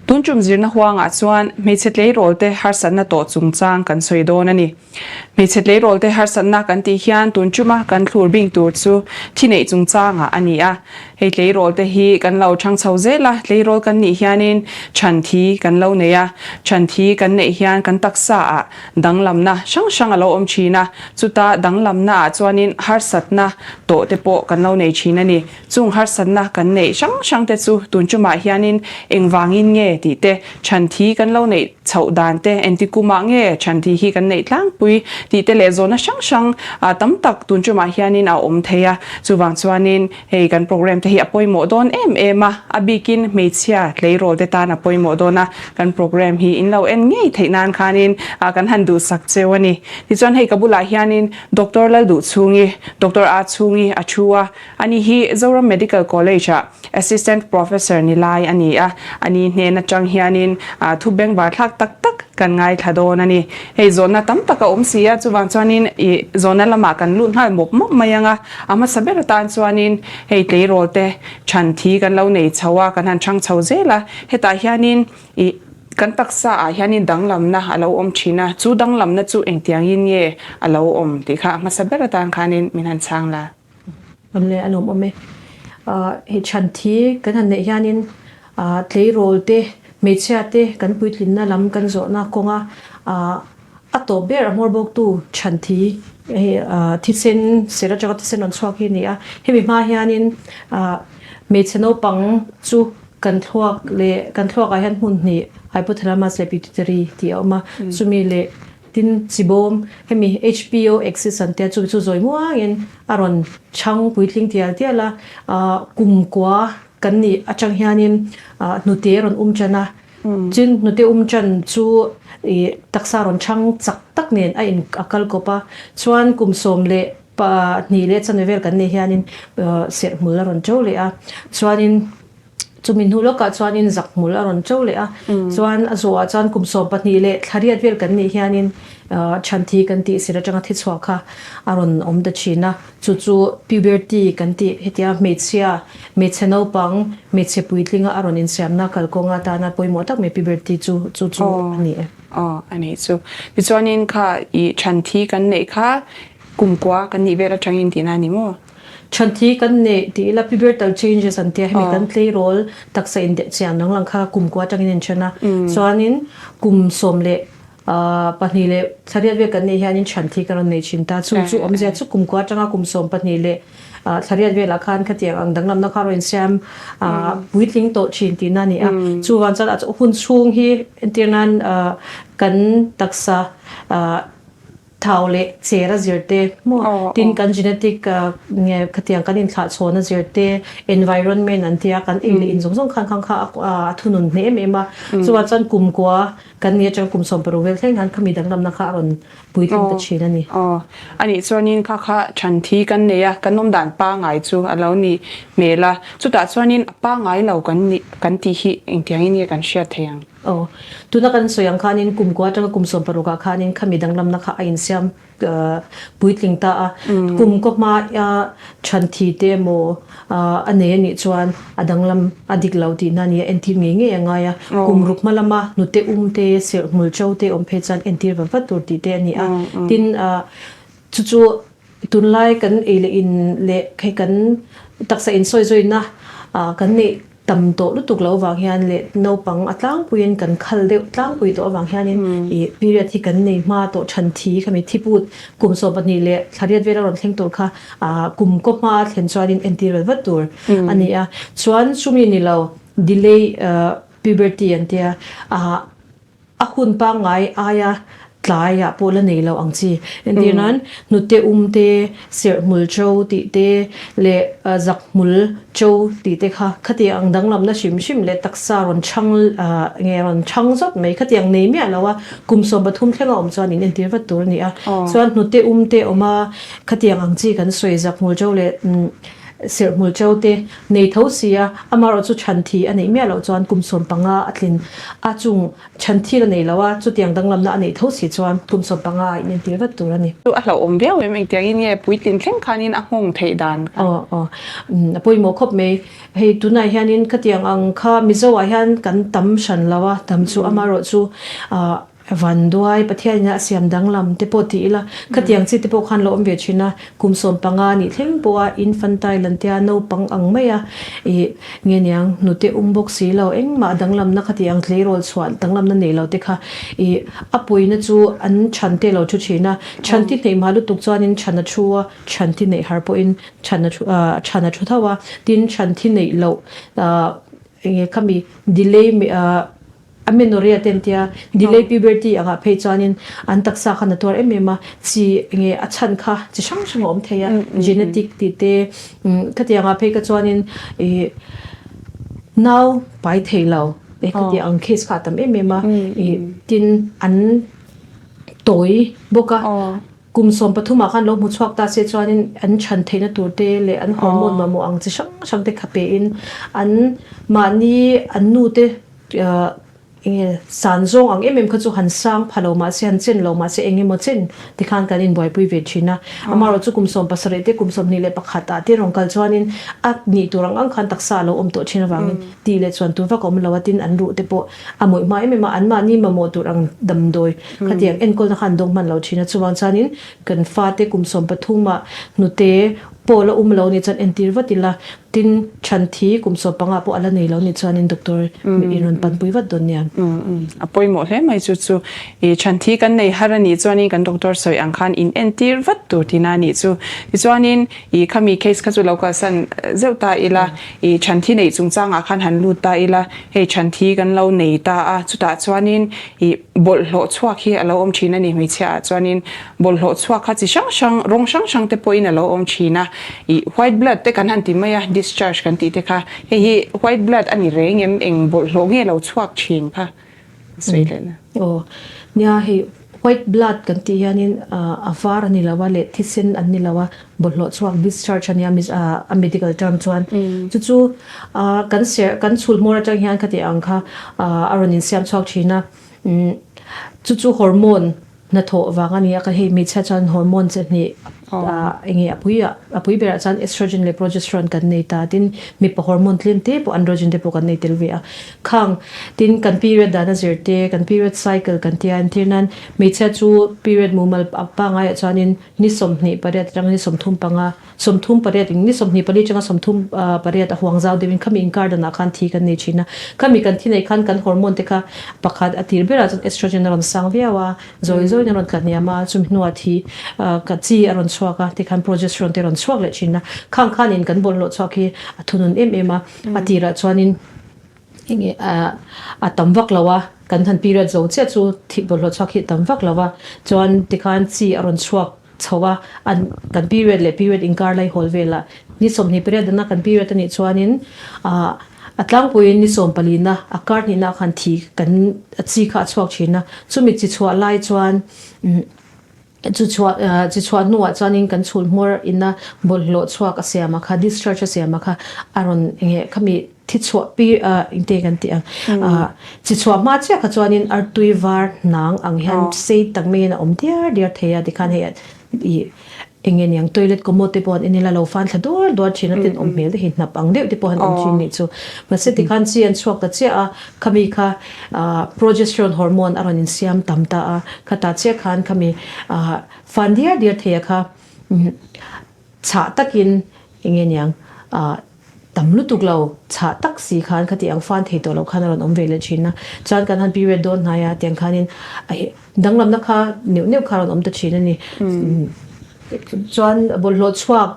Tun tum zirna huangah chuan hmeichhe tleirawlte harsatna tawh chungchang kan sawi dawn a ni. Hmeichhe tleirawlte harsatna kan tih hian tun tuma kan thlur bing tur chu thi neih chungchangah a ni a. Hei tleirawlte hi kan lo chang chho zel a, tleirawl kan nih hianin chhan thi kan lo nei a, chhan thi kan neih hian kan taksaah danglamna hrang hrang a lo awm thin a, chuta danglamnaah chuanin harsatna tawh te pawh kan lo nei thin a ni. Chung harsatna kan neih hrang hrang te chu tun tumah hianin engvangin nge tih te, chhan thi kan lo neih chhoh dan te, engti kumah nge chhan thi hi kan neih tlangpui tih te leh zawhna hrang hrang tam tak tun tumah hianin a awm thei a. Chuvang chuanin hei kan program te hi a pawimawh dawn em em a, a bikin hmeichhia tleirawl te tan a pawimawh dawn a, kan program hi in lo en ngei theih nan khanin kan han duhsak cheu a ni. Tichuan hei ka bulah hianin Doctor Lalduhchhungi, Doctor A Chhungi a thu a, Ani hi Zoram Medical College-ah Assistant Professor ni lai a ni a, ani hnen atang hianin thu bengvar thlak tak tak kan ngaithla dawn a ni. Hei zawhna tam tak a awm si a, chuvang chuanin ih zawhna lamah kan lut nghal mawp mawp mai ang a, a hmasa ber atan chuanin hei tleirawl te chhan thi kan lo nei chho a, kan han chhang chho zel a, hetah hianin ih kan taksa ah hianin danglamna a lo awm thin a, chu danglamna chu engtiangin nge a lo awm tih kha a hmasa ber atan khanin min han chhang la. Awm le a lawm awm e. Hei chhan thi kan han neih hianin tleirawl te, hmeichhia te kan puitlinna lam kan zawhna kawnga a tawp ber a hmawr bawktu chhan thi hei thisen ser atanga thisen rawn chhuak hi a ni a. Hemi hma hianin hmeichhe naupang chu kan thluak leh kan thluakah hian hmun hnih hypothalamus leh pituitary tih a awm a, chumi leh Tin, chibawm, hemi HPO axis an tia chu chu zawi muangin a rawn chhang puitling tial tial a, kumkua kan nih atang hianin hnute a rawn um tan a, tin hnute um tan chu ih taksa rawn chhang chak tak nen a in a kal kawp a, chuan kum 12 leh chanve vel kan nih hianin serhmul a rawn to leh a, chuanin. Chumi hnu lawkah chuanin zakhmul a rawn to leh a, chuan a zawhah chuan kum 12 leh thla riat vel kan nih hianin chhanthi kan tih sir atanga thi chhuah kha a rawn awm ta thin a, chu chu puberty kan tih hetia hmeichhia, hmeichhe naupang, hmeichhe puitlinga a rawn insiamna kalkawnga atana pawimawh tak mai puberty chu chu chu a ni e. Aw a nih chu. Tichuanin kha i chhanthi kan neih kha kumkua kan nih vel atangin tihna a ni maw? Chhanthi kan neih tih ila pubertal changes an tia hemi kan tleirawl taksa in deh chian dang lang kha kum kua atangin in then a chuanin kum 12 leh thla riat vel kan neih hianin chhanthi kan rawn nei thin ta chu chu awmzia chu kum kua atanga kum 12 leh thla riat velah khan khatiang ang danglamna kha rawn insiam puitling tawh thin tihna a ni a chuvang chuan a hun chhung hi entir nan kan taksa Thau leh cher a zir te maw? Tin kan genetic nge khatiang kan inthlah chhawn a zir te, environment an tia kan ei leh in zawng zawng khan khan kha a thunun hneh em em a. Chuvang chuan kumkua kan nih atanga kum 60 vel thleng khan khami danglamna kha a rawn puitling ta thin a ni. Aw, anih chuanin kha kha than thi kan nei a, kan awm dan pangai chu a lo ni hmel a. Chutah chuanin a pangai lo kan nih kan tih hi engtiangin nge kan hriat thei ang? Aw, tuna kan sawi ang khanin kum kua atanga kum 60 ah khanin khami danglamna kha a insiam puitling ta a. Kum kaw hma chhan thi te emaw a nei a nih chuan a danglam a dik lo tihna a ni a, entir ngei ngei a ngai a. Kum ruk hma lama hnute um te, serh hmul cho te awm phei chuan entir vat vat tur tih te a ni a. Tin, chu chu tunlai kan ei leh in leh hei kan taksa insawi zawina kan neih Tam tawh lutuk loh avang hian leh naupang a tlangpuiin kan khal deuh tlangpui tawh avang hianin ih period hi kan nei hma tawh than thi khami thiput kum 12 leh thla riat vel a rawn thleng tur kha ah kum kaw hma a thlen chuanin entir vel vat tur a ni a. Chuan chumi ni lo delay puberty an tia ah A hun pangngai aia tlaiah pawh la nei lo ang chi. Entir nan, hnute um te, serh hmul cho tih te leh zak hmul cho tih te kha khatiang ang danglamna hrim hrim leh taksa rawn chhang nge rawn chhang zawt mai khatiang nei miah lo a, kum 13 thleng a awm chuan in entir vat tur a ni a. Chuan hnute um te awm a, khatiang ang chi kan sawi zak hmul cho leh. Serhmul cheu te nei tho si a, amaherawh chu chhanthi a neih miah loh chuan kum 15 a tlin a chung chhanthi la nei lo a, chutiang danglamna a neih tho si chuan kum 15 a inentir vat tur a ni. Chu a hlauhawm viau em? Engtiangin nge puitlin thleng khanin a nghawng theih dan kha? Aw aw, a pawimawh khawp mai. Hei tunah hianin khatiang ang kha Mizo ah hian kan tam hran lo a, tam chu amaherawh chu ah Vanduai, Pathian ina a siam danglam te pawh ti ila, khatiang chi te pawh khan lo awm ve thin a, kum 15 nih thleng pawha infantile an tia naupang ang mai a, ih nge niang hnute um bawk si lo, engmah danglamna khatiang tleirawl chhuah danglamna nei lo te kha ih a puina chu an chhan te lo thu thin a, chhan ti hneih mah lutuk chuanin chhan a thu a, chhan ti neih har pawhin chhan a thu ah chhan a thu tho a, tin chhan thi neih loh ah enge khami delay ah. Amenorrhea te an tia, delay puberty angah phei chuanin an taksa khan a tuar em em a, chi enge a chhan kha chi hrang hrang a awm thei a, genetic tih te, khatiang ah phei kha chuanin ih nau pai thei lo e khatiang ang case kha a tam em em a, ih tin an tawi bawk a. Kum 13 ah khan lo hmu chhuak ta se chuanin an chhan theihna tur te leh an hormone mamawh ang chi hrang hrang te kha pein an mahni an nu te enge san zawng ang em em kha chu han sang pha lo mahse han chen lo mahse eng emaw chen tikhan kan inbuaipui ve thin a. Amaherawh chu kum 17 te kum 21 ah te rawn kal chuanin a nih tur ang ang khan taksa a lo awm tawh thin avangin tih leh chuan tur vak a awm lo a tin an ruh te pawh a mawih hma em em a, anmahni mamawh tur ang damdawi khatiang enkawlna kha an dawng hman lo thin a, chuvang chuanin kan fate kum 13 ah hnute pawh la um lo nih chuan entir vat ila, tin chhanthi kum 15 pawh a la nei lo nih chuanin doctor in rawn panpui vat dawn nia. A pawimawh hle mai chu chu i chhanthi kan nei har a nih chuanin kan doctor sawi ang khan in entir vat tur tina a nih chu. Tichuanin i khami case kha chu lo kalsan zeuh ta ila i chhanthi neih chungchangah khan han lut ta ila Hei chhanthi kan lo nei ta a, chutah chuanin ih bawlhhlawh chhuak hi a lo awm thin a ni hmeichhia ah chuanin bawlhhlawh chhuak kha chi hrang hrang rawng hrang hrang te pawhin a lo awm thin a, ih white blood te kan han ti mai a discharge kan tih te kha hei hi white blood a ni reng em eng bawlhhlawh nge lo chhuak thin kha sawi leh na. Aw nia hei white blood kan tih hianin a var a ni lo a leh thisen an ni lo a bawlhhlawh chhuak discharge a nia a medical term chuan chu chu kan serh kan chhul hmawr atang hian khati ang kha a rawn insiam chhuak thin a chu chu hormone hnathawh vang a ni a hei hmeichhia chuan hormone chi hnih enge a pui ah a pui berah chuan estrogen leh progesterone kan nei ta tin mipa hormone tlem te pawh androgen te pawh kan nei tel ve a khang tin kan period dan a zir te kan period cycle kan tia entir nan hmeichhia chu period mumal pangaiah chuanin Ni 28 atanga ni 35, 38 in ni 24 atanga 38 a huang zau deuhin khami inkar danah khan thi kan nei thin a. Khami kan thi neih khan kan hormone te kha pakhat a tir berah chuan estrogen a rawn sang viau a, zawi zawiin a rawn tla hniam a, chumi hnuah thi ka chi a rawn chhuak a, tikhan progesterone te a rawn chhuak leh thin a. Khang khanin kan bawlhhlawh chhuak hi a thunun em em a, a tirah chuanin Enge a tam vak lo a, kan han period zo chiah chu thih bawlhhlawh chhuak hi a tam vak lo a, chuan tikhan chi a rawn chhuak chho a, an kan period leh period inkar lai hawl velah ni 20 period dana kan period a nih chuanin ah a tlangpuiin ni sawmpalina a kar hnihna khan thi kan chi kha a chhuak thin a, chumi chi chhuah lai chuan Chu chhuah chi chhuah hnuah chuanin kan chhul hmawr ina bawlhhlawh chhuak a siam a kha, discharge a siam a kha a rawn enge khami thi chhuah pi engte kan tih ang chi chhuah hma chiah kha chuanin artui var hnang ang hian sei tak maiin a awm diar diar thei a tikhan hei ih enge niang toilet commode te pawh an en ila lo fan thla duar duar thin a ten awm hmel te hi hnap ang deuh te pawh an awm thin nih chu mahse tikhan chi an chhuak ta chiah a Khami kha progesterone hormone a rawn insiam tam ta a, khatah chiah khan khami fan diar diar thei a kha chhah takin enge niang tam lutuk lo chhah tak si khan khati ang fan thei tawh lo khan a rawn awm ve leh thin a. Chuan kan han period dawn hnai a tiang khanin danglamna kha neuh neuh kha a rawn awm ta thin a ni. Chuan bawlhhlawh chhuak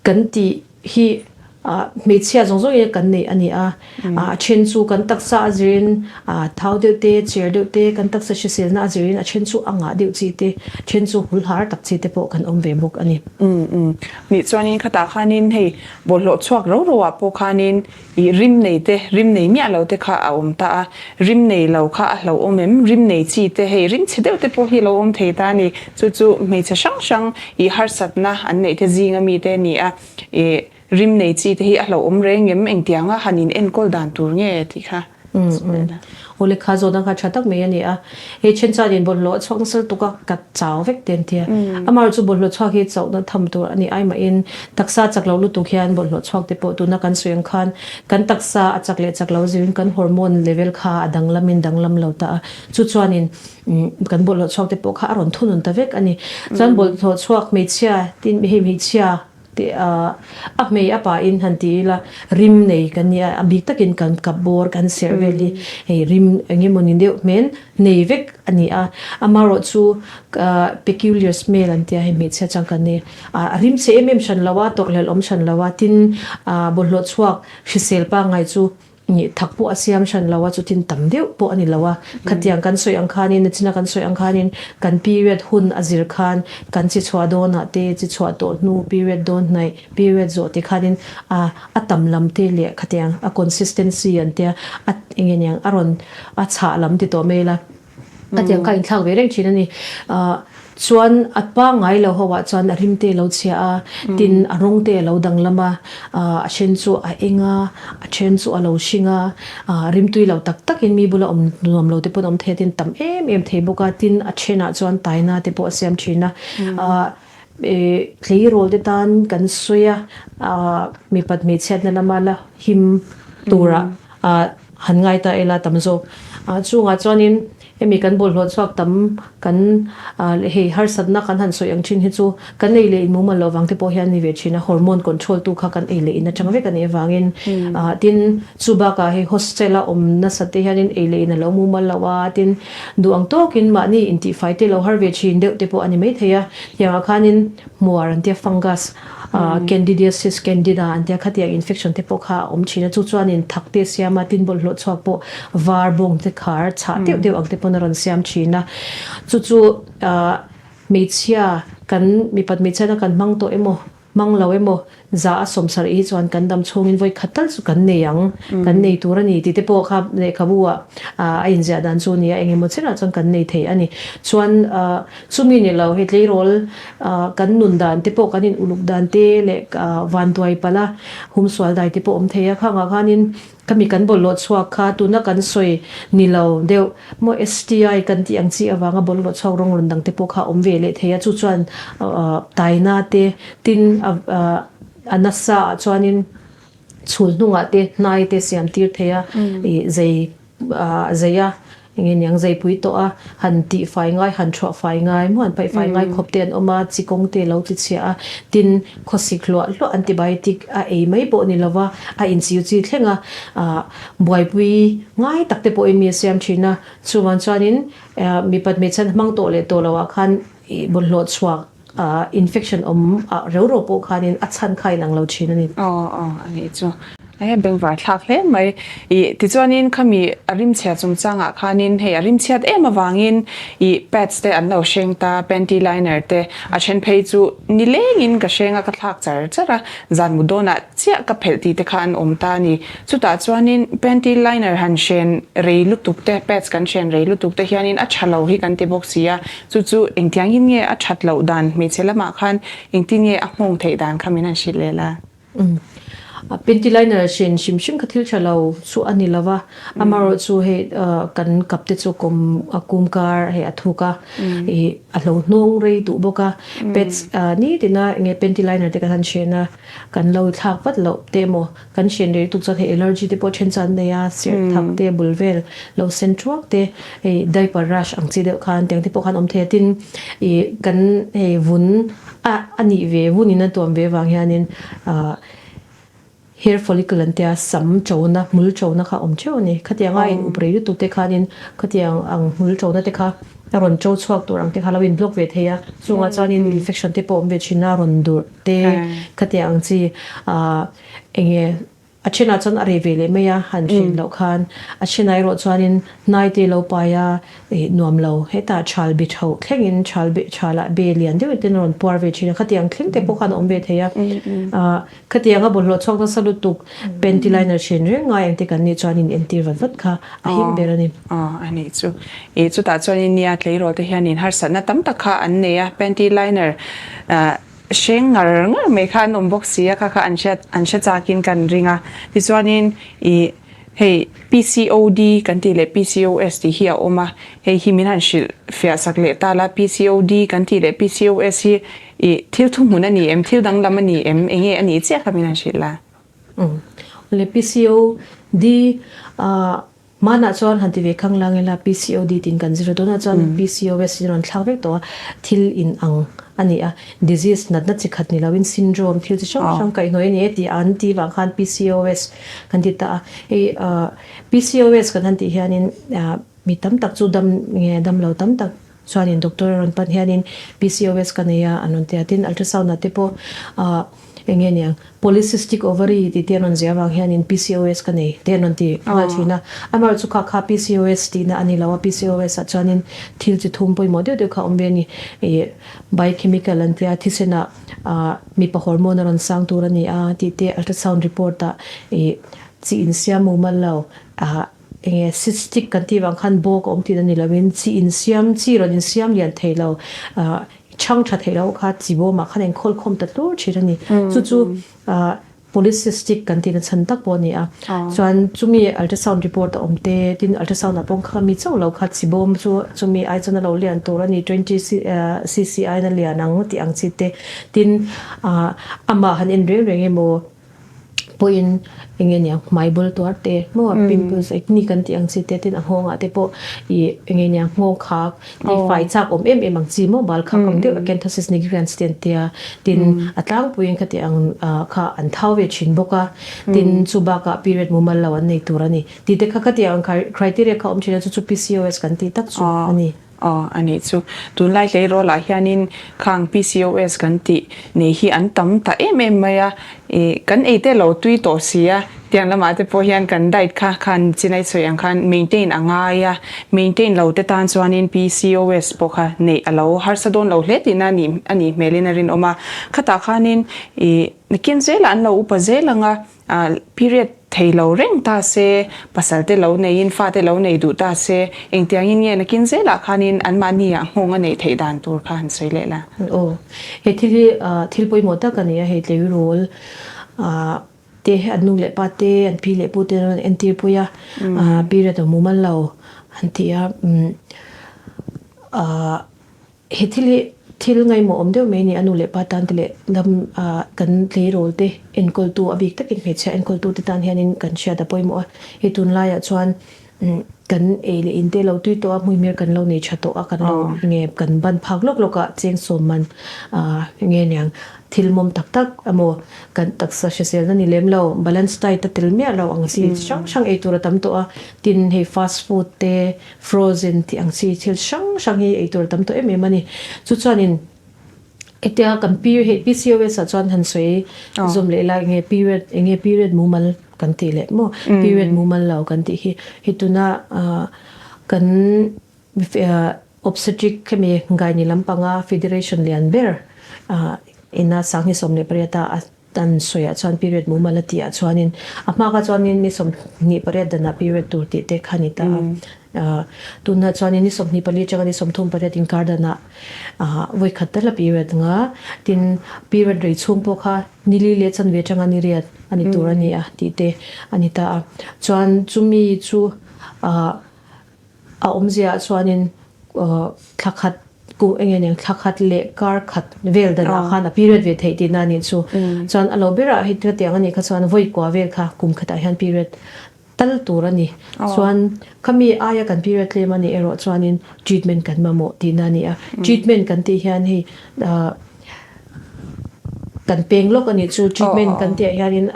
kan tih hi. Hmeichhia zawng zawngin kan neih a ni a, a then chu kan taksa a zirin thau deuh te, cher deuh te, kan taksa hriselna a zirin a then chu a ngah deuh chi te, then chu hul har tak chi te pawh kan awm ve bawk a ni. Umm umm. Nih chuanin khatah khanin hei bawlhhlawh chhuak ro ro ah pawh khanin ih rim nei te, rim nei miah lo te kha a awm ta a, rim nei lo kha a hlauhawm em? Rim nei chi te hei rim chhe deuh te pawh hi lo awm thei ta a ni. Chu chu hmeichhe hrang hrang ih harsatna an neih te zinga mi te a ni a. Ih rim nei chi te hi a hlauhawm reng em? Engtianga han in enkawl dan tur nge tih kha sawi ila. Aw lehkha zawhna kha tha tak mai a ni a. Hei then chuan in bawlhhlawh a chhuak nasa lutuk a, ka chau vek te an ti a. Amaherawhchu chu bawlhhlawh chhuak hi chauhna tham tur a ni ai mahin taksa chak lo lutuk hian bawlhhlawh chhuak te pawh tuna kan sawi ang khan kan taksa a chak leh chak lo zirin kan hormone level kha a danglamin danglam lo ta a. Chu chuanin kan bawlhhlawh chhuak te pawh kha a rawn thunun ta vek a ni. Chuan bawlhhlawh chhuak hmeichhia tin hei hmeichhia tih a a hmei a pa in han ti ila rim nei kan nia a bik takin kan kap bawr kan serh vel hi hei rim eng emaw ni deuh hmel nei vek a ni a amaherawh chu peculiar smell an tia hei hmeichhia chang kan nei a rim chhe em em hran lo a tawrhhlelh awm hran lo a tin bawlhhlawh chhuak hrisel pangngai chu Nih thak pawh a siam hran lo a, chutin tam deuh pawh a ni lo a. Khatiang kan sawi ang khanin, nachina kan sawi ang khanin kan period hun a zir khan kan chi chhuah dawnah te, chi chhuah tawh hnu period dawn hnaih, period zawh te khanin a a tam lam te leh khatiang a consistency an tia a eng nge niang a rawn a chhah lam ti tawh mai ila. Khatiang kha inthlak ve reng thin a ni. Chuan a pangngai lo ho ah chuan a rim te a lo chhia a, tin a rawng te a lo danglam a, a then chu a eng a, a then chu a lo hring a, rimtui lo tak tak in mi bula awm nuam lo te pawn awm thei a, tin tam em em thei bawk a, tin a then ah chuan taina te pawh a siam thin a. Tleirawl te tan kan sawi a, mipat hmeichhiatna lama la him tura han ngai ta ila tam zawk. Chungah chuanin hemi kan bawlhhlawh chhuak tam kan hei harsatna kan han sawi ang thin hi chu kan ei leh in mumal loh vang te pawh hian a ni ve thin a, hormone control tu kha kan ei leh in atang vek a nih avangin tin chu bakah hei hostel a awm nasat te hianin ei leh in a lo mumal lo a, tin duh ang tawkin mahni intihfai te lo har ve thin deuh te pawh a ni maithei a, tiangah khanin hmuar an tia fungus Candidiasis, Candida an tia khatiang infection te pawh kha a awm thin a, chu chuanin thak te siam a, tin bawlhhlawh chhuak pawh var bawng te khar chhah deuh deuh ang te pawn a rawn siam thin a, chu chu hmeichhia kan mipat hmeichhiatna kan hmang tawh emaw hmang lo emaw za a sawmsarih hi chuan kan dam chhungin vawi khat tal chu kan nei ang, kan nei tur a ni tih te pawh kha lehkhabu ah a inziah dan chu a ni a, engemaw chenah chuan kan nei thei a ni. Chuan Chumi ni lo, hei tleirawl kan nun dan te pawh kan in uluk dan te leh vanduai palh a humsual dai te pawh awm thei a, khangah khanin khami kan bawlhhlawh chhuak kha tuna kan sawi ni lo deuh maw STI kan tih ang chi avanga bawlhhlawh chhuak rawng rawn dang te pawh kha awm ve leh thei a, chu chuan taina te tin a nasa ah chuanin chhul hnungah te hnai te siam tir thei a, ih zei zei a enge niang zeipui tawh a han tih fai ngai han thuah fai ngai maw han paih fai ngai khawp te an awm a chi kawng te lo ti chhia a tin khawsik hluah hluah antibiotic a ei mai pawh ni lova a inchiu chi thleng a ah buaipui ngai tak te pawhin mi a siam thin a chuvang chuanin mipat hmeichhe an hmang tawh leh tawh loh ah khan ih bawlhhlawh chhuak Ah infection awm ah reu reu pawh khanin a chhan kha inang lo thin a ni. Aw aw a nih chu. He bengvar thlak hle mai. Ih tichuanin khami a rimchhia chungchangah khanin hei a rimchhiat em avangin ih pads te an lo hreng ta, panty liner te a then phei chu nilengin ka hreng a ka thlak char char a, zan mut dawnah chiah ka phelh tih te kha an awm ta a ni. Chutah chuanin panty liner han hren rei lutuk te, pads kan hren rei lutuk te hianin a tha lo hi kan ti bawk si a, Chu chu engtiangin nge a that loh dan hmeichhe lamah khan engtin nge a nghawng theih dan kha min han hrilh leh la? Umm. Panty liner hrin hrim hrim kha thil tha lo chu a ni lo va, amaherawh chu hei kan kap te chu kum a kum kar hei a thuk a, ih a hlo hnawng rei duh bawk a, pads nitina enge panty liner te kan han hren a, kan lo thlak vat loh te emaw Kan hrian rei lutuk chuan hei allergy te pawh then chuan an nei a, serh thak te, bul vel lo sen thuak te, hei diaper rash ang chi deuh khan tiang te pawh khan awm thei a. Tin, ih kan hei vun a a nih ve vun in a tuam ve vang hianin ah hair follicle an tia sam chona hmul chona kha a awm theuh a ni. Khatianga in up rei lutuk te khanin khatiang ang hmul chona te kha. a rawn ṭo chhuak tur ang te kha a lo in block ve thei a, chungah chuanin infection te pawh a awm ve thin a, rawn durh te khatiang ang chi ah eng nge a thenah chuan a reh ve leh mai a, han hrin loh khan a thenah erawh chuanin hnai te lo pai a ih nuam lo hetah chal bi tho thlengin chal bi chalah be lian deuh ten a rawn puar ve thin a, khatiang thleng te pawh khan a awm ve thei a ah Khatiang a bawlhhlawh chhuak nasa lutuk panty liner hren reng ngai ang te kan nih chuan in entir vat vat kha a him ber a ni. Aw a nih chu. Ih chutah chuan in nia tleirawl te hian in harsatna tam tak kha an nei a, panty liner hreng ngar ngar mai kha an awm bawk si a, kha kha an hriat an hre chak in kan ring a. Tichuanin ih hei PCOD kan tih leh PCOS tih hi a awm a, hei hi min han hrilh fiah sak leh ta la, PCOD kan tih leh PCOS hi I thil thuhmun a ni em? Thil danglam a ni em? Enge a nih chiah kha min han hrilh la. Umm. Le PCOD ah hmanah chuan han ti ve khang lang ila PCOD tiin kan zir a, tunah chuan PCOS in rawn thlak vek tawh a, thil in ang a ni a, disease natna chi khat ni loin syndrome thil chi hrang hrang kaihhnawih a ni e tih an ti vang khan PCOS kan ti ta a. Hei PCOS kan han tih hianin mi tam tak chu dam nge dam lo tam tak Chuanin doctor a rawn pan hianin PCOS ka nei a an rawn ti a, tin ultrasound ah te pawh ah eng nge niang polycystic ovary tih te an rawn ziah avang hianin PCOS ka nei te an rawn ti nghal thin a, amaherawhchu kha kha PCOS tihna a ni lo a, PCOS ah chuanin thil chi thum pawimawh deuh deuh kha a awm ve a ni, ih biochemical an tia thisen ah ah mipa hormone a rawn sang tur a ni a tih te ultrasound report ah ih chi insiam mumal lo ah Enge cystic kan tih vang khan bawk a awm tihna ni loin chi insiam chi rawn insiam lian thei lo ah chhang tha thei lo kha chi bawmah khan a inkhawl khawm ta tlur thin a ni. Chu chu ah polycystic kan tihna chhan tak pawh a ni a. Chuan chumi ultrasound report a awm te tin ultrasound ah pawh kha mi chauh lo kha chi bawm chu chumi ai chuan a lo lian tur a ni 20 cc aiin a lian ang tih ang chi te tin ah amah han en reng reng emaw pawhin eng nge niang hmai bul tuar te maw pimples acne kan tih ang chi te tin a nghawng ah te pawh ih eng nge niang nghawng khak tih fai chak awm em em ang chi maw bal khak ang deuh acanthosis nigricans te an tia tin a tlangpuiin khati ang ah kha an thau ve thin bawk a tin chu bakah period mumal lo an nei tur a ni tih te kha khati ang criteria kha awm thin a chu chu PCOS kan tih tak chu a ni. Aw, a nih chu. Tunlai tleirawl ah hianin khang PCOS kan tih nei hi an tam ta em em mai a, ih kan ei te lo tui tawh si a, tiang lamah te pawh hian kan diet kha khan chinai sawi ang khan maintain a ngai a, maintain lo te tan chuanin PCOS pawh kha neih a lo harsa dawn lo hle tihna a nih a nih hmelin a rinawm a, khatah khanin ih nakin zelah an lo upa zel ang a, Period thei lo reng ta se, pasal te lo neiin fa te lo nei duh ta se, engtiangin nge nakin zelah khanin anmahni ah nghawng a neih theih dan tur kha han sawi leh la. Aw, he thil hi thil pawimawh tak a ni a, hei tleirawl te an nu leh pa te, an pi leh pu te an rawn entir pui a, period a mumal lo an ti a, He thil hi thil ngaihmawh awm deuh mai a ni, a nu leh pa tan te leh lam ah kan tleirawl te enkawltu a bik takin hmeichhia enkawltu te tan hianin kan hriat a pawimawh a. Hei tunlaiah chuan kan ei leh in te lo tui tawh a, hmuihmir kan lo nei tha tawh a, kan lo nge kan ban phak lawk lawk a, cheng sawm man ah nge niang thil mawm tak tak emaw kan taksa hriselna ni lem lo, balance diet a tel miah lo ang chi hrang hrang ei tur a tam tawh a, tin hei fast food te Frozen tih ang chi thil hrang hrang hi ei tur a tam tawh em em a ni. Chu chuanin hetia kan period hei PCOS ah chuan han sawi zawm leh ila enge period enge period mumal kan tih leh maw period mumal lo kan tih hi hei tuna kan obstetric hemi Gaini lampanga federation lian ber ina Sanghni 18 a Dan sawiah chuan period mumal a tihah chuanin a hma kha chuanin ni 28 danah period tur tih te kha a ni ta a. Tunah chuanin ni 24 atanga ni 38 inkar danah vawikhat tal a period nga. Tin, period rei chhung pawh kha ni li leh chanve atanga ni riat a ni tur a ni a tih te a ni ta a. Chuan chumi chu A awmzia ah chuanin thla khat ku eng nge niang thla khat leh kar khat vel dan ah khan a period ve theih tihna a nih chu. Chuan a lo berah hei hetiang a nih kha chuan vawi kua vel kha kum khatah hian period tal tur a ni. Chuan khami aia kan period tlem a nih erawh chuanin treatment kan mamawh tihna a ni a. Treatment kan tih hian hei kan peng lawk a nih chu treatment kan tih ah hianin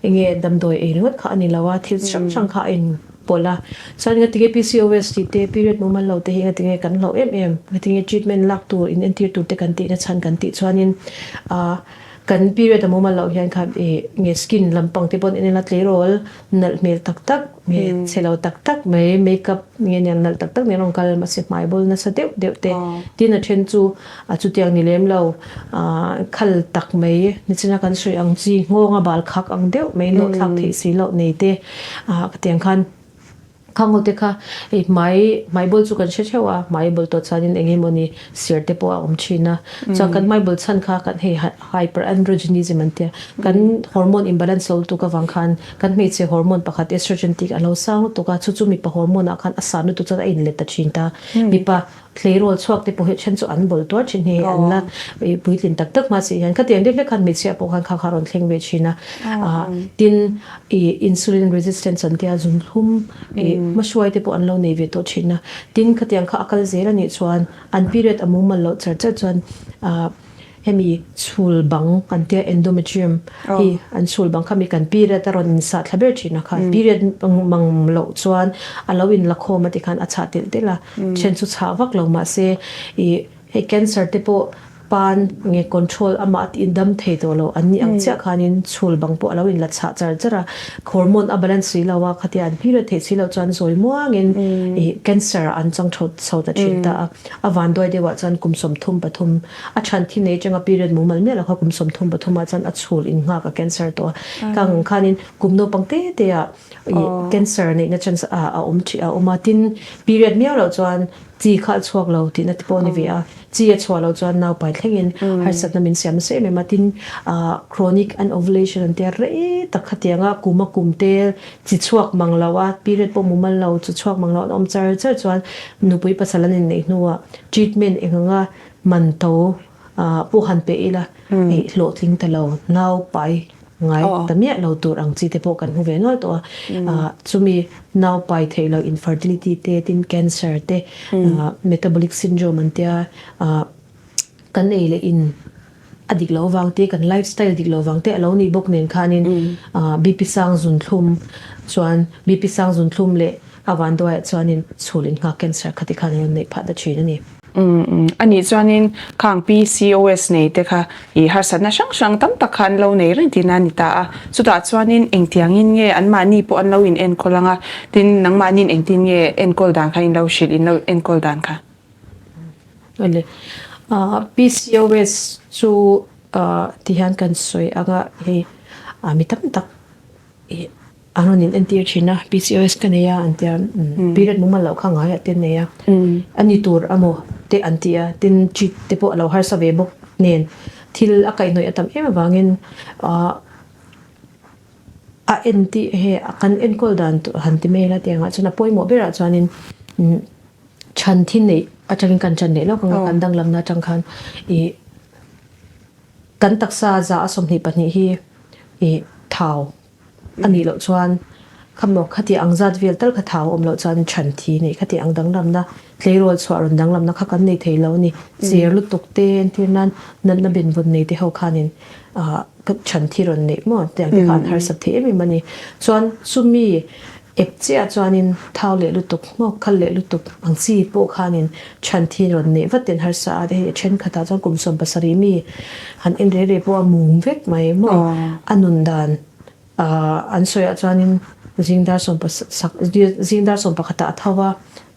eng nge damdawi ei ringawt kha a ni lo a thil hrang hrang kha a in. pawlh a. Chuan ngatinge PCOS tih te, period mumal lo te hi ngatinge kan hlauh em em, ngatinge treatment lak tur, in entir tur te kan tihna chhan kan tih chuanin ah kan period a mumal loh hian khan ih nge skin lampang te pawh an en a tleirawl nalh hmel tak tak nge chhe lo tak tak mai makeup nge nia nalh tak tak nen a rawn kal mahse hmai bawl nasa deuh deuh te tin a then chu a chutiang ni lem lo ah khal tak mai nichina kan sawi ang chi nghawng a bal khak ang deuh mai nawh thlak theih si loh nei te ah khatiang khan Khang ho te kha hei hmai hmai bawl chu kan hre theuh a, hmai bawl tawh chuanin eng emawni sir te pawh a awm thin a. Chuan kan hmai bawl chhan kha kan hei hyperandrogenism an tia, kan hormone imbalance lo lutuk avang khan kan hmeichhe hormone pakhat estrogen tih a lo sang lutuk a, chu chu mipa hormone ah khan a san lutuk chuan a inlet ta thin ta. Mipa tleirawl chhuak te pawh hi then chu an bawl tuar thin hi an la puitlin tak tak hma si hian khatiang deuh hlek khan hmeichhia pawh khan kha kha a rawn thleng ve thin a tin ih insulin resistance an tia zunhlum ih hmahruai te pawh an lo nei ve tawh thin a tin khatiang kha a kal zel a nih chuan an period a mumal loh char char chuan ah Hemi chhul bang kan tia endometrium hi an chhul bang kha mi kan period a rawn insah thla ber thin a khan period mang loh chuan a lo in la khawm a ti khan a chhah telh telh a then chu chhah vak lo mahse ih hei cancer te pawh pan nge control amah a tih dam thei tawh lo an nih ang chiah khanin chhul bang pawh a lo in la chhah char char a hormone a balance si lo a khatia an period theih si loh chuan zawi muangin ih cancer ah an chang chho chho ta thin ta a a vanduai deuh ah chuan kum 33 A chhan thi nei changa period mumal miah lo kha kum 33 ah chuan a chhul in nghak a cancer tawh a. Ka ang khanin kum naupang te te ah ih cancer neihna chance a a awm a awm a. Tin, period miau loh chuan chi kha a chhuak lo tihna te pawh a ni ve a. Chi a chhuah loh chuan naupai thlengin harsatna min siam nasa em em a. Tin, ah chronic anovulation an tia rei tak khatianga kum a kum te chi chhuak mang lo a, period pawh mumal lo, chi chhuak mang lo an awm char char chuan nupui pasal an inneih hnuah treatment eng anga Man to pawh han pe ila hei hlawhtling ta lo, nau pai ngai ta miah lo tur ang chi te pawh kan hmu ve nual tawh a. Chumi nau pai theih loh infertility te, tin cancer te, metabolic syndrome an tia kan ei leh in a dik loh vang te, kan lifestyle dik loh vang te a lo nih bawk nen khanin BP sang zunthlum chuan BP sang zunthlum leh a vanduaiah chuanin chhul innghak cancer kha tikhan an rawn neih phah ta thin a ni. A nih chuanin khang PCOS nei te kha i harsatna hrang hrang tam tak kha an lo nei reng tihna a ni ta a. Chutah chuanin engtiangin nge anmahni pawh an lo in enkawl ang a, tin nangmahniin engtin nge enkawl dan kha in lo hrilh, in lo enkawl dan kha? Awle, PCOS chu tihian kan sawi ang a, hei mi tam tak i an rawn in entir thin a, PCOS ka nei a an tia, period mumal loh kha ngaiah te an nei a, a ni tur amaw te an ti a, tin treat te pawh a lo harsa ve bawk nen thil a kaihhnawih a tam em avangin ah a entir he kan enkawl dan tur han ti mai ila tiangah chuan a pawimawh berah chuanin chhan thi neih atangin kan chan leh lawk ang a, kan danglamna atang khan ih Kan taksa za a 22 hi i thau a nih loh chuan khamaw khati ang zat vel tal kha thau a awm loh chuan chhan thi neih khati ang danglamna tleirawl chhuah rawn danglamna kha kan nei thei lo a ni. Cher lutuk te entir nan natna benvawn nei te ho khanin ah chhan thi rawn neih maw tiang te kha an harsat thei em em a ni. Chuan chumi Ep chiah chuanin thau leh lutuk, hmawk khal leh lutuk ang chi pawh khanin chhan thi rawn neih vat ten harsa a, hei a thenkhatah chuan kum 17 mi han en reh reh pawh a mum vek mai maw? A nun dan an sawiah chuanin zing dar sawm sak zing dar sawm pakhatah a tho a,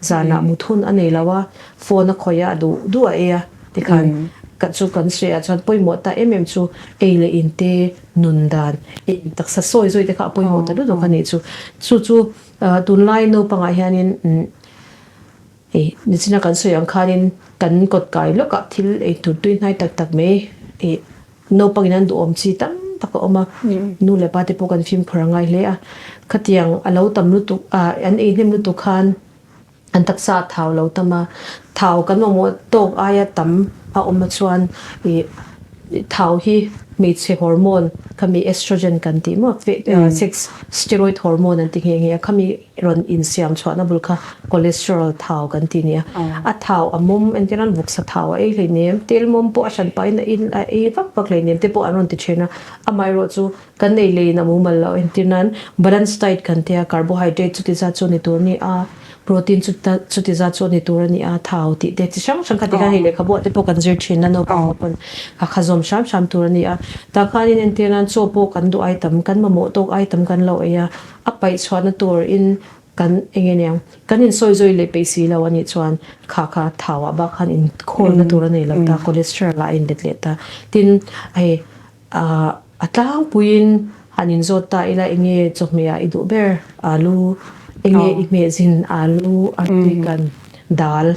zanah mut hun a nei lo a, phone a khawih a, a duh duh a ei a tikhan ka chu kan sawiah chuan pawimawh ta em em chu ei leh in te nun dan in taksa sawi zawi te kha a pawimawh ta lutuk a nih chu. Chu chu tunlai naupangah hianin hei nichina kan sawi ang khanin kan kawt kai lawkah thil ei tur tui hnai tak tak mai ih naupangin an duhawm chi tam tak a awm a, nu leh pa te pawh kan fimkhur a ngai hle a. Khatiang a lo tam lutuk an ei hnem lutuk khan An taksa a thau lo tam a, thau kan mamawh tawk aia tam a awm a chuan ih Thau hi hmeichhe hormone khami estrogen kan tih maw sex steroid hormone an ti nghe nghe a, khami rawn insiam chhuahna bul kha cholesterol thau kan ti nia. A thau a mawm entir nan vawksa thau a ei hleinem, tel mawm pawh a hran pahin a in a ei vak vak hleinem te pawh an rawn ti thin a, amaherawh chu kan ei leiin a mumal loh entir nan balance diet kan tia carbohydrate chuti zat chu ni tur a ni a. Protein chu ta chuti zat chu a ni tur a ni a, thau tih te chi hrang hrang kha tikhan hei lehkhabu ah te pawh kan zir thin a, naupang ho pawn a kha zawm hram hram tur a ni a. Tah khanin entir nan chaw pawh kan duh ai tam, kan mamawh tawk ai tam kan lo ei a, a paih chhuahna tur in kan eng nge niang, kan insawi zawi leh peih si lo a nih chuan kha kha thau ah bak khan inkhawlna tur a nei lo ta, cholesterol ah a inlet leh ta. Tin, hei Ahh a tlangpuiin han inzawt ta ila enge chawhmeh ah i duh ber alu, enge i hmeh zin alu a tui kan dal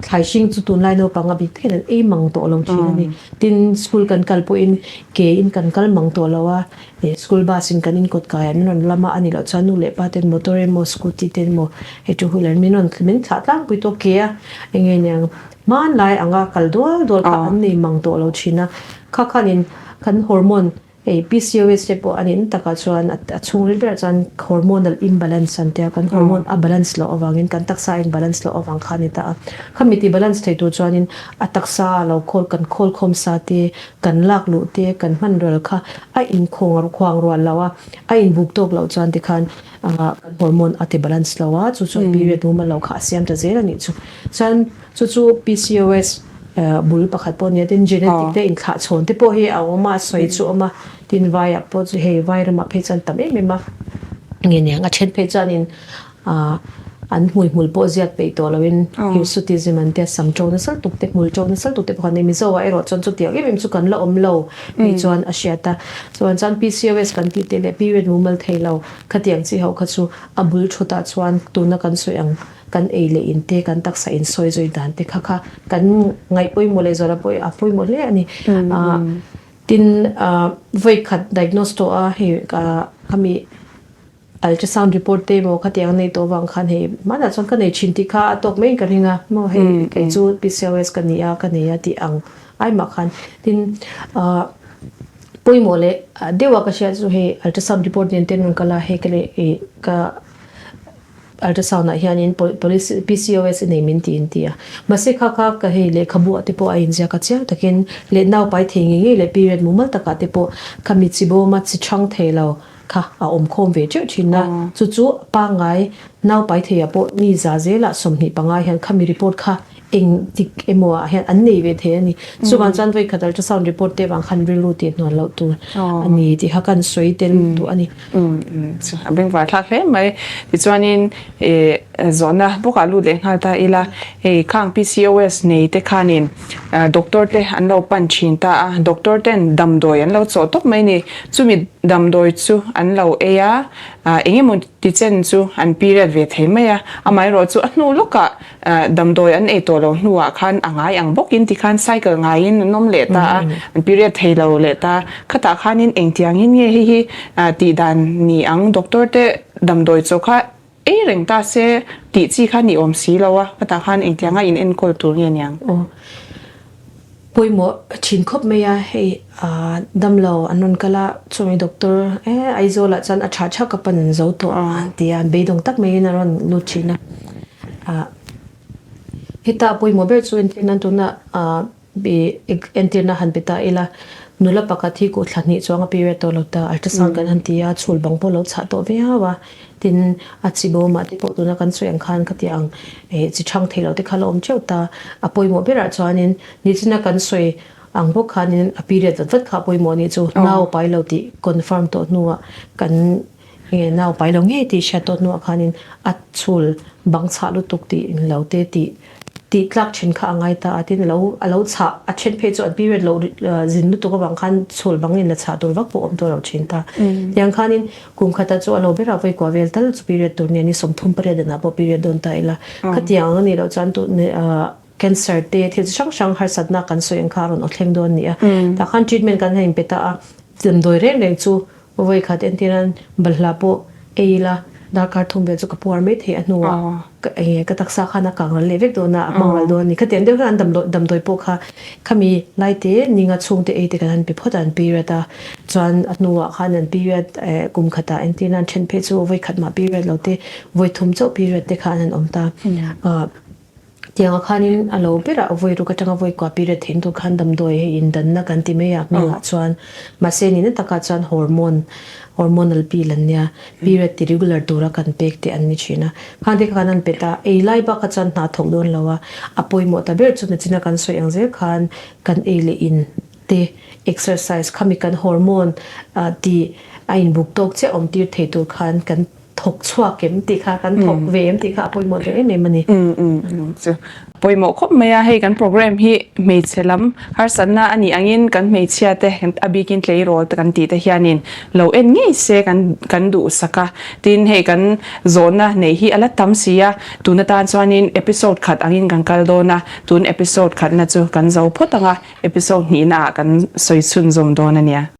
thlai hring chu tunlai naupang a bik takin an ei mang tawh lo thin a ni. Tin school kan kal pawhin ke in kan kal mang tawh lo a, ih school bus in kan inkawt kai ah min rawn lam a, a nih loh chuan nu leh pa ten motor emaw scooty te emaw hei two wheeler min rawn min thlah tlangpui tawh ke a enge niang Hmanlai anga kal dual dual kha an nei mang tawh lo thin a, kha khanin kan hormone hei PCOS te pawh a nih na takah chuan a chhungril berah chuan hormonal imbalance an tia, kan hormone a balance loh avangin kan taksa a in balance loh avang kha a ni ta a. Khami ti balance thei tur chuanin a taksa a lo khawl kan khawl khawm sa te, kan lak luh te, kan hman ral kha a inkhawng khuang rual lo a, a inbuk tawk loh chuan tikhan kan hormone a ti balance lo a, chu chuan period mumal lo kha a siam ta zel a nih chu. Chuan Chu chu PCOS bul pakhat pawh nia tin genetic te inthlah chhawn te pawh hi a awm a, a sawi chu a awm a, tin vaiah pawh chu hei vai ramah phei chuan tam em em a, nge niang a then phei chuanin an hmuihmul pawh ziak peih tawh loin hirsutism an tia sam ṭo nasal tuk te hmul ṭo nasal tuk te pawh kha an nei Mizo ah erawh chuan chutiang em em chu kan la awm lo tih chuan a hriat a, chuan chuan PCOS kan tih te leh period mumal thei lo khatiang chi ho kha chu a bul thutah chuan tuna kan sawi ang Kan ei leh in te, kan taksa in sawi zui dan te kha kha kan ngaih pawimawh leh zual a pawih a pawimawh hle a ni. Tin, vawi khat diagnose tawh a hei khami ultrasound report te emaw khatiang nei tawh avang khan hei hmanah chuan ka nei thin tih kha a tawk maiin ka ring a, maw hei kei chu PCOS ka ni a, ka nei a tih ang ai mah khan. Tin, pawimawh leh deuh a ka hriat chu hei ultrasound report nen te an rawn kal a, hei ka leh ka Ultrasound ah hianin PCOS i nei min ti in ti a. Mahse kha kha ka hei lehkhabu ah te pawh a inziak a chiang takin leh naupai thei ngei ngei leh period mumal takah te pawh khami chi bawma chi chhang thei lo kha a awm khawm ve teuh thin a. Chu chu pangngai naupai thei ah pawh mi za zelah 25 hian khami report kha eng tik emaw ah hian an nei ve thei a ni. Chuvang chuan vawikhat ultrasound report te vang khan rilru tih hnuan loh tur a ni tih kha kan sawi tel duh a ni. A bengvar thlak hle mai. Tichuanin zawhna bawkah lut leh nghal ta ila, hei khang PCOS nei te khanin doctor te an lo pan thin ta a, doctor ten damdawi an lo chawh tawp mai ni. Chumi damdawi chu an lo ei a, engemaw tichen chu an period ve thei mai a, amaherawhchu a hnu lawkah Damdawi an ei tawh lo hnuah khan a ngai ang bawkin tikhan cycle ngaiin an awm leh ta a, an period thei lo leh ta. Khatah khanin engtiangin nge hei hi tih dan ni ang, doctor te damdawi chaw kha ei reng ta se tih chi kha ni awm si lo a, khatah khan engtianga in enkawl tur nge niang? Aw. Pawimawh thin khawp mai a, hei damlo an rawn kal a, chumi doctor e Aizawl ah chuan a tha tha ka pan an zo tawh an ti a, beidawng tak maiin a rawn lut thin a. Heta pawimawh ber chu entir nan tuna entirna han pe ta ila, nula pakhat hi kuhthla hnih chuang a period tawh lo ta, ultrasound kan han ti a, chhul bang pawh lo chhah tawh viau a, Tin, a chi bawmah te pawh tuna kan sawi ang khan khati ang chi chhang thei lo te kha la awm teuh ta. A pawimawh berah chuanin nichina kan sawi ang bawk khanin a period vat vat kha a pawimawh anih chu. Nau pai lo tih confirm tawh hnuah kan nge nau pai lo ngei tih hriat tawh hnuah khanin a chhul bang chhah lutuk tih lo te tih tih tlak thin kha a ngai ta a. Tin, a lo a lo chhah a then phei chu an period lo zin lutuk avang khan chhul bang in la chhah tur vak pawh awm tawh lo thin ta. Tiang khanin Kum khatah chu a lo berah vawi kua vel tal chu period tur nia ni 38 danah pawh period dawn ta ila. Khatiang ang a nih loh chuan tu cancer te thil chi hrang hrang harsatna kan sawi ang kha a rawn aw thleng dawn a ni a. Tah khan treatment kan han inpe ta a, damdawi reng reng chu vawi khat entir nan balhla pawh ei ila. Darkar thum vel chu ka puar mai thei a hnuah ka enge ka taksa khan a kang ral leh vek dawn a, a hmang ral dawn a ni. Khatiang deuh hian an damdawi damdawi pawh kha khami lai te ninga chhungte ei te kan han pe phawt a an period a, chuan a hnuah khan an period eh kum khatah entir nan then phei chu vawi khat mah period lo te vawi thum chauh period te kha an han awm ta. Tiangah khanin a lo berah vawi ruk atanga vawi kua period theih tur khan damdawi hei indanna kan ti mai a hmingah chuan mahse nihna takah chuan hormone hormonal pill an nia period ti regular tura kan pek te an ni thin a khang te kha kan han pet a ei lai bakah chuan hna thawk dawn lo a a pawimawh ta ber chu nachina kan sawi ang zel khan kan ei leh in te exercise khami kan hormone tih a inbuk tawk chiah awm tir thei tur khan kan thawk chhuak em tih kha kan thawk ve em tih kha a pawimawh ve em em a ni. Chu pawimawh khawp mai a, hei kan program hi hmeichhe lam harsatna a nih angin kan hmeichhia te a bikin tleirawl te kan tih te hianin lo en ngei se kan kan duhsak a, tin hei kan zawhna neih hi a la tam si a, tun atan chuanin episode khat angin kan kal dawn a, tun episode khatna chu kan zo phawt ang a, episode hnihna ah kan sawi chhunzawm dawn a nia.